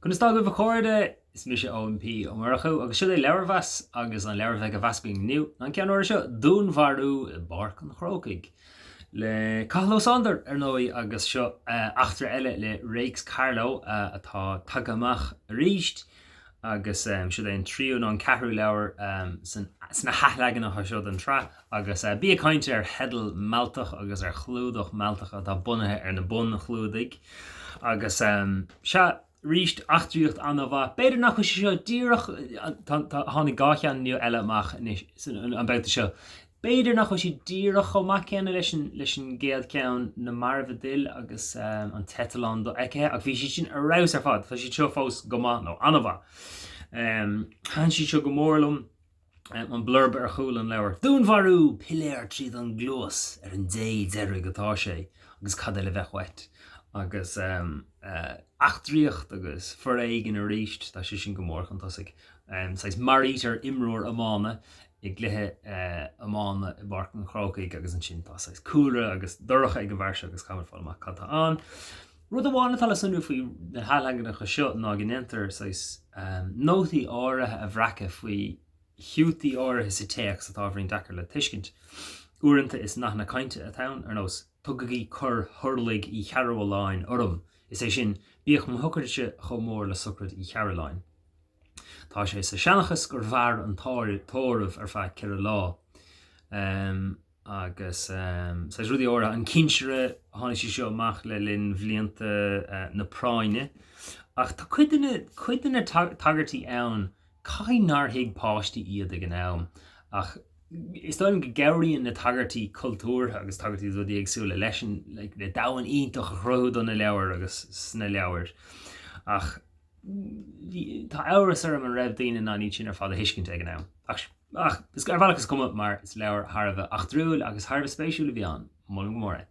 Conas tá agaibh a chairde? Is mise Eoin P. Ó Murchú agus seo é Leabharmheas agus an leabhar a bheidh á mheas againn inniu ná an ceann úr seo, Dúnmharú i bPáirc an Chrócaigh le Cathal Ó Sándair ar ndóigh agus seo eachtra eile le Réics Carló atá tagtha amach arís agus seo é an tríú nó an ceathrú leabhar sna hathleaganacha seo den tsraith agus bí ag caint ar theideal mealltach agus ar chlúdach mealltach atá bunaithe ar na bunchlúdaigh agus sea, arís, eachtraíocht an-mhaith. B'fhéidir nach bhfuil sé seo díreach, tháinig 2 cheann nua eile amach anois an babhta seo. B'fhéidir nach bhfuil sé díreach chomh maith céanna leis an leis an gcéad cheann, Na Mairbh a D'fhill agus An tEiteallán Dofheicthe, ach bhí siad sin ar fheabhas ar fad. Tá siad seo fós go maith, nó an-mhaith. Thaitin siad seo go mór liom. An blurb ar chúl an leabhair, Dúnmharú! Piléar tríd an gcluas ar an dé deiridh atá sé, agus cad eile a bheadh uait? Agus eachtraíocht agus foréigean arís, tá sé sin go mór chun tosaigh. Saghas maraítear imreoir iomána i gcluiche iomána i bPáirc an Chrócaigh agus ansin tá saghas cúlra agus dorcha ag an bhfear seo agus caithfimid fáil amach cad tá ann. Rud amháin atá le sonrú faoi na hathleaganacha seo ná go ndéantar saghas nótaí áirithe a bhreacadh faoi chiútaí áirithe sa téacs atá ábhairín deacair le tuiscint. Uaireanta is nathanna cainte atá ann, ar nós 'Tugaigí cor thurlaigh Uí Chearbhalláin orm', is é sin, 'Bíodh mo shochraidse chomh mór le sochraid Uí Chearbhalláin'. Tá sé sa seanchas gur mhair an tórramh ar feadh 4 lá. Agus saghas rudaí áirithe, an cinsire, tháinig sé seo amach le linn bhlianta na práinne. Ach tá cuid de na, cuid de na tagairtí ann, caithfidh nár thuig páistí iad ag an am. Ach is dóigh liom go gcabhraíonn na tagairtí cultúrtha agus tagairtí do rudaí éagsúla leis an, le domhan iontach a chruthú do na leabhair agus sna leabhair. Ach. Tá amhras orm an raibh daoine in ann iad sin ar fad a thuiscint ag an am. Ach ach ar bhealach is cuma mar is leabhar thar a bheith eachtrúil agus thar a bheith spéisiúil a bhí ann. Molaim go mór é.